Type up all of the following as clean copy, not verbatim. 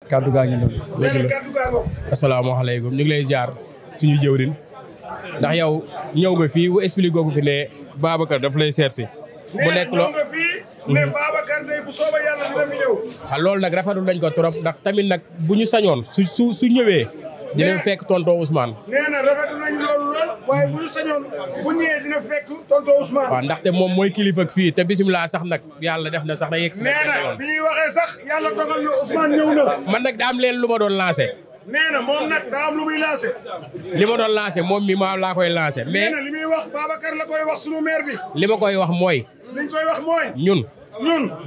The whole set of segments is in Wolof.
kaddu gaa ngi noonu. asalaamaaleykum ñu ngi lay ziar suñu jëwrin ndax yow ñëw nga fii bu expliqué ko fi ne Babacar daf lay seet si. mu nekk loo nga fii ne Babacar day bu soobee yàlla dina fi ñëw. loolu nag rafetlu nañ ko trop ndax tamit nag bu ñu sañoon su ñëwee. dina fekk tonton Ousmane. nee na rafetlu nañ loolu lool waaye bu ñu sañoon bu ñëwee dina fekk tonton Ousmane. waaw ndaxte moom mooy kilifa ak fii te bisimilah sax nag yàlla def na sax na yegg si. nee na fi ñuy waxee sax yàlla dogal na Ousmane ñëw na. man nag daa am leen lu ma doon lancé. nee na moom nag daa am lu muy lancé. li ma doon lancé moom mi ma laa koy lancé. mais nee na li muy wax Babacar la koy wax sunu maire bi. li ma koy wax mooy. liñ koy wax mooy.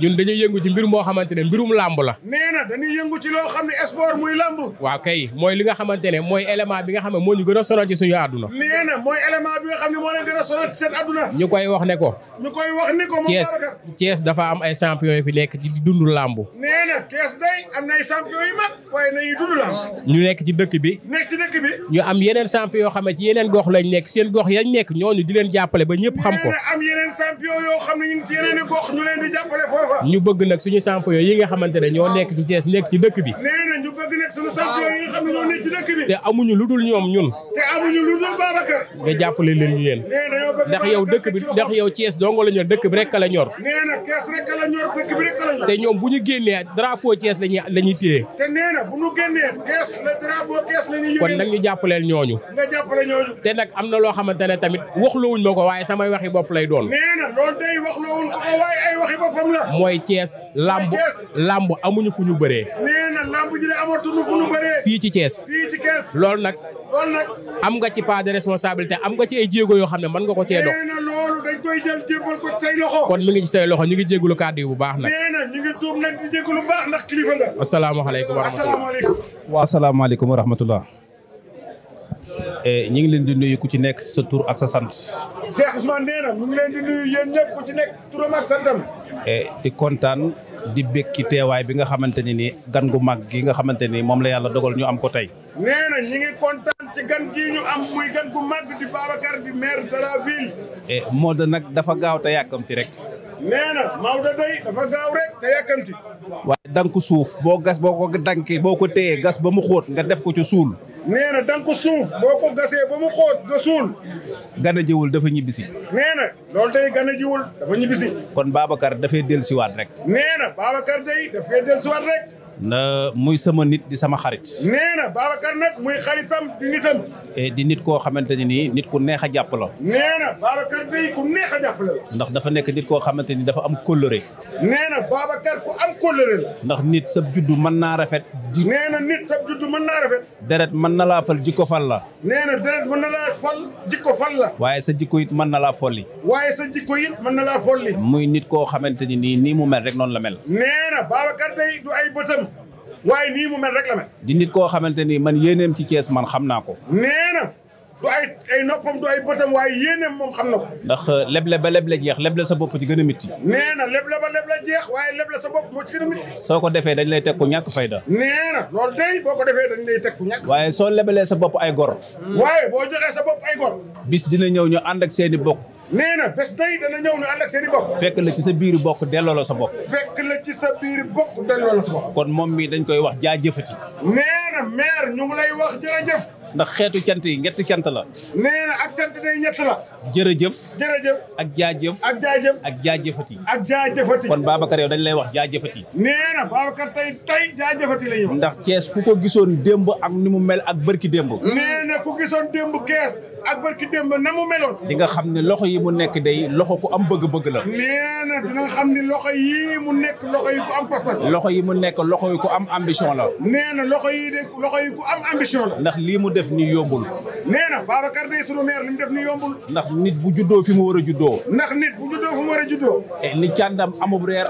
ñun dañuy yëngu ci mbir moo xamante ne mbirum làmb la. nee na dañuy yëngu ci loo xam ne sport muy làmb. waaw kay mooy li nga xamante ne mooy élément bi nga xam ne moo ñu gën a sonal ci suñu àdduna. nee na mooy élément bi nga xam ne moo leen gën a sonal ci seen àdduna. ñu koy wax ne ko. moom Babacar. Thiès dafa am ay champion yu fi nekk ci dund làmb. nee na Thiès day am na ay champion yu mag waaye nañuy dund làmb. ñu nekk ci dëkk bi. ñu am yeneen champion yoo xam ne ci yeneen gox lañ nekk seen gox yañ nekk ñooñu di leen jàppale ba ñëpp xam ko. nee na am yeneen champion yoo xam ne ñu ngi ci yeneen gox ñu leen di jàppale foofa. ñu bëgg nag suñu champion yi nga xamante ne ñoo nekk ci Thiès nekk ci dëkk bi. nee na ñu bëgg nag suñu champion yi nga xam ne ñoo nekk ci dëkk bi. te amuñu lu dul ñoom ñun. te amuñu lu dul Babacar. nga jàppale leen ñu leen. ndax yow dëkk bi ndax yow Thiès dongo la ñor dëkk bi rek la ñor. nee na Thiès rek la ñor dëkk bi rek la ñor. te ñoom bu ñu génnee drapeau Thiès lañuy téye. te nee na bu ñu génnee Thiès la drapeau Thiès la ñuy yëgee. kon nag ñu jàppaleel ñooñu. nga jàppale ñooñu. te nag am na loo xamante ne tamit waxloowuñ ma ko waaye samay waxi bopp lay doon. nee na loolu day waxloowuñ ko waaye ay waxi boppam la. mooy Thiès lamb amuñu fu ñu bëree. nee na lamb ji de amatuñu fu ñu bëree. fii ci Thiès. loolu nag. am nga ci part de responsabilité am nga ci ay jéego yoo xam ne mën nga ko cee dox. nee na loolu dañ koy jël jébbal ko ci say loxo. kon mi ngi ci say loxo ñu ngi jégalu kàddu yi bu baax nag. nee na ñu ngi tuub nag di jégalu baax ndax kilifa nga. asalaamaaleykum wa rahmatulah. waaw asalaamaaleykum wa rahmatulah. ñu ngi leen di nuyu ku ci nekk sa tur ak sa sant. Cheikh Ousmane nee na mu ngi leen di nuyu yéen ñëpp ku ci nekk turam ak santam. di kontaan di békki teewaay bi nga xamante ne ni gan gu mag gi nga xamante ni moom la yàlla dogal ñu am ko tey. nee na ñi ngi kontaan ci gan gii ñu am muy gan gu mag di Babacar di maire de la ville. Maodo nag dafa gaaw te yàkkamti rek. nee na Maodo day dafa gaaw rek te yàkkamti. waaye dank suuf boo ko dankee boo ko téyee gas ba mu xóot nga def ko ci suul. nee na dank suuf boo ko gasee ba mu xóot nga suul. gana jiwul dafa ñibbisi. nee na loolu day gana jiwul dafa ñibbisi. kon Babacar dafay dellusiwaat rek. nee na Babacar day dafay dellusiwaat rek. na muy sama nit di sama xarit. nee na Babacar nag muy xaritam di nitam. di nit koo xamante ne nii nit ku neex a jàpp la. nee na Babacar day ku neex a jàppale la. ndax dafa nekk nit koo xamante ni dafa am kóllëre. nee na Babacar ku am kóllëre la. ndax nit sab juddu mën naa rafet. nee na nit sab juddu mën naa rafet. deret mën na laa fal jikko fal la. nee na deret mën na laa fal jikko fal la. waaye sa jikko it mën na laa folli. waaye sa jikko it mën na laa folli. muy nit koo xamante ni nii mu mel rek noonu la mel. nee na Babacar day du ay bëtam. waaye nii mu mel rek la mel. di nit koo xamante ni man yéeneem ci Thiès man xam naa ko. nee na du ay noppam du ay bëtam waaye yéeneem moom xam na ko. ndax leble ba leble jeex leble sa bopp ci gën a mitti. nee na leble ba leble jeex waaye leble sa bopp moo ci gën a mitti. soo ko defee dañ lay teg ku ñàkk fayda. nee na loolu day boo ko defee dañ lay teg ku ñàkk. waaye soo lebalee sa bopp ay gor. waaye boo joxee sa bopp ay gor. bis dina ñëw ñu ànd ak seeni bokk. nee na bés day dana ñëw ñu ànd ak seen i bokk. fekk la ci sa biir bokk delloo la sa bopp. fekk la ci sa biir bokk delloo la sa bopp. kon moom mi dañ koy wax jaajëfati. nee na maire ñu ngi lay wax jërëjëf. ndax xeetu cant yi ñetti cant la. nee na ak cant day ñett la. jërëjëf. jërëjëf. ak jaajëf. ak jaajëf. ak jaajëfati. ak jaajëfati. kon Babacar yow dañ lay wax jaajëfati. nee na Babacar tey jaajëfati la ñuy wax. ndax Thiès ku ko gisoon démb ak ni mu mel ak bërki démb. nee na ku gisoon démb Thiès ak bërki démb na mu meloon. di nga xam ne loxo yi mu nekk day loxo ku am bëgg-bëgg la. nee na dina xam ne loxo yii mu nekk loxo yi ku am pas-pas. loxo yi mu nekk loxo yi ku am ambition la. nee na loxo yi de loxo yi ku am ambition la. ndax lii mu def nii yombul. nee na Babacar day sunu maire li mu def nii yombul. ndax nit bu juddoo fi mu war a juddoo. ndax nit bu juddoo fi mu war a juddoo. ni càndam amub reer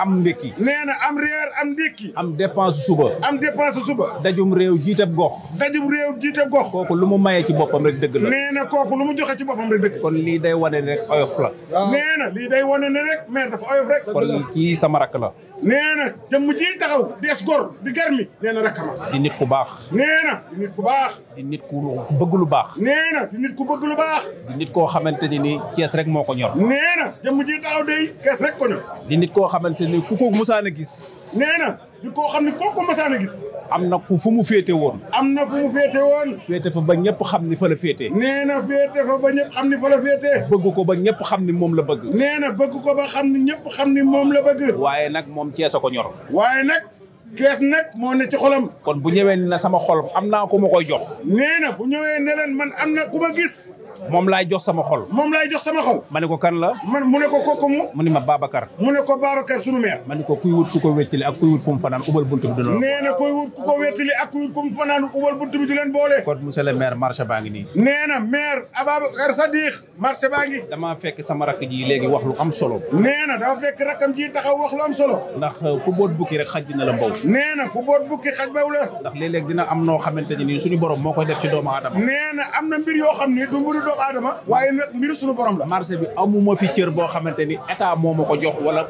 am ndékki. nee na am reer am ndékki. am dépense suba. am dépense suba. dajum réew jiitab gox. dajum réew jiitab gox. kooku lu mu mayee ci boppam rek dëgg la. nee na kooku lu mu joxe ci boppam rek dëgg. kon lii day wane rek oyof la. nee na lii day wane ne rek maire dafa oyof rek. kon kii sama rakk la. nee na jëmm ji taxaw des gor di garmi nee na rakkama. di nit ku baax. nee na di nit ku baax. di nit ku bëgg lu baax. nee na di nit ku bëgg lu baax. di nit koo xamante ni Thiès rek moo ko ñor. nee na jëmm ji taxaw day Thiès rek ko ñor. di nit koo xamante ni ku ko musaan a gis. nee na di koo xam ne kooku masaan a gis. am na ku fu mu féete woon. am na fu mu féete woon. féete fa ba ñëpp xam ni fa la féete. nee na féete fa ba ñëpp xam ni fa la féete. bëgg ko ba ñëpp xam ni moom la bëgg. nee na bëgg ko ba xam ni ñëpp xam ni moom la bëgg. waaye nag moom Cees a ko ñor. waaye nag Cees nag moo ne ci xolam. kon bu ñëwee ni na sama xol am naa ku ma koy jox. nee na bu ñëwee ne leen man am na ku ma gis. moom laay jox sama xol. moom laay jox sama xol. ma ne ko kan la. mu ne ko kooku mu ni ma Babacar. mu ne ko Babacar sunu meer. ma ne ko kuy wut ku ko wéttali ak kuy wut fu mu fanaan ubal buntu bi du la. nee na kuy wut ku ko wéttali ak kuy wut ku mu fanaan ubal buntu bi du leen boole. kon monsieur le maire marché baa ngi nii. nee na maire Ababacar Sadikh marché baa ngi. damaa fekk sama rakk ji léegi wax lu am solo. nee na dafa fekk rakkam ji taxaw wax lu am solo. ndax ku boot bukki rek xaj dina la mbaw. nee na ku boot bukki xaj baw la. ndax léeg-léeg dina am noo xamante ne nii suñu borom moo koy def ci doomu aadama. nee na am na mbir yoo xam ni du mbiru doomu aadama. waaye nag mbiru suñu borom la. marché bi amuma fi cër boo xamante ni état moo ma ko jox wala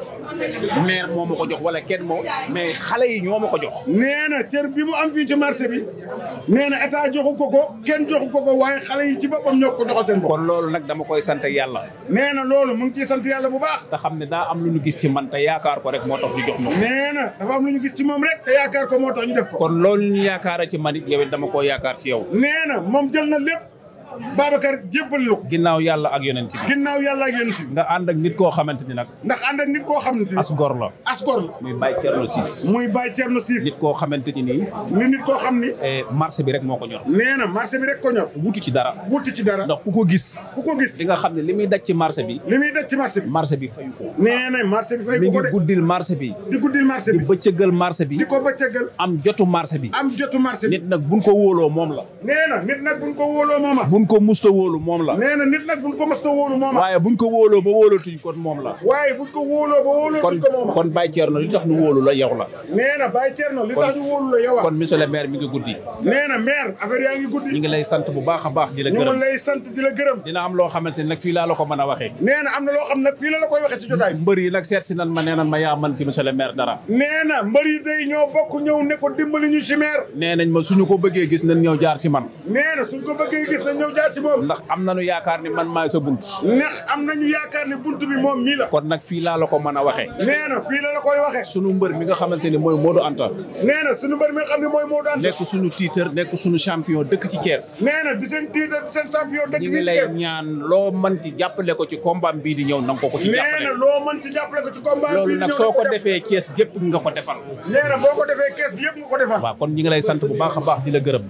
maire moo ma ko jox wala kenn moo mais xale yi ñoo ma ko jox. nee na cër bi mu am fii ci marché bi nee na état joxu ko ko kenn joxu ko ko waaye xale yi ci boppam ñoo ko joxal seen bopp. kon loolu nag dama koy sant yàlla. nee na loolu mu ngi ciy sant yàlla bu baax. te xam ne daa am lu ñu gis ci man te yaakaar ko rek moo tax ñu jox ma ko. nee na dafa am lu ñu gis ci moom rek te yaakaar ko moo tax ñu def ko. kon loolu ñu yaakaara ci man it yow it dama koo yaakaar ci yow. nee na moom jël na lépp Babacar jébbal la ko. ginnaaw yàlla ak yonent bi. ginnaaw yàlla ak yonent bi. nga ànd ak nit koo xamante ni nag. ndax ànd ak nit koo xamante ni. as gor la. as gor la. muy Baye Thierno Ciss. muy Baye Thierno Ciss. nit koo xamante ni nii. nit koo xam ni. marché bi rek moo ko ñor. nee na marché bi rek ko ñor. wutu ci dara. wutu ci dara. ndax ku ko gis. ku ko gis di nga xam ne li muy daj ci marché bi. li muy daj ci marché bi. marché bi fayu ko. nee na marché bi fayu ko de. mi ngi guddil marché bi. di guddil marché bi. di bëccëgal marché bi. di ko bëccëgal. am jotu marché bi. am jotu marché bi. nit nag buñ ko wóoloo moom la. nee na nit nag buñ ko wóoloo mooma. buñ ko musta wóolu moom la. nee na nit nag buñ ko musta wóolu mooma. waaye buñ ko wóoloo ba wóolootuñ kon moom la. waaye buñ ko wóoloo ba wóolootuñ ko mooma. kon Baye Thierno li tax ñu wóolu la yow la. nee na Baye Thierno li tax ñu wóolu la yow kon monsieur le maire mi ngi guddi. nee na maire affaire yaa ngi guddi. ñu ngi lay sant bu baax a baax di la gërëm. ñu ngi lay sant di la gërëm. dina am loo xamante ne nag fii laa la ko mën a waxee. nee na am na loo xam nag fii la la koy waxee ci jotaay. mbër yi nag seet si nan ma nee nan ma yaa man ci monsieur le maire dara. nee na mbër yi day ñoo bokk ñëw ne ko dimbali ñu ci maire. nee nañ ma suñu ko bëggee gis nañ ñëw jaar ci man. nee na suñ ko bëggee gis nañ ñëw jaar ci moom. ndax am nañu yaakaar ni man maay sa bunt. ndax am nañu yaakaar ne bunt bi moom mii la. kon nag fii laa la ko mën a waxee. nee na fii la la koy waxee. sunu mbër mi nga xamante ni mooy Modou Anta. nee na sunu mbër mi nga xam ne mooy Modou Anta. nekk sunu tiitar nekk sunu champion dëkk ci Thiès. nee na di seen tiitar di seen champion dëkk ñu fii ngi ci lay Thiès. ñaan loo mënti jàppale ko ci combat bii di ñëw na nga ko ci nee jàppale. na loo mën ci jàppale ko ci combat loolu bii di nag ñëw soo ko na defee Thiès gépp nga ko defal. nee na boo ko defee kees gi yëpp nga ko defal. waaw kon ñu ngi lay sant bu baax a baax di la gërëm.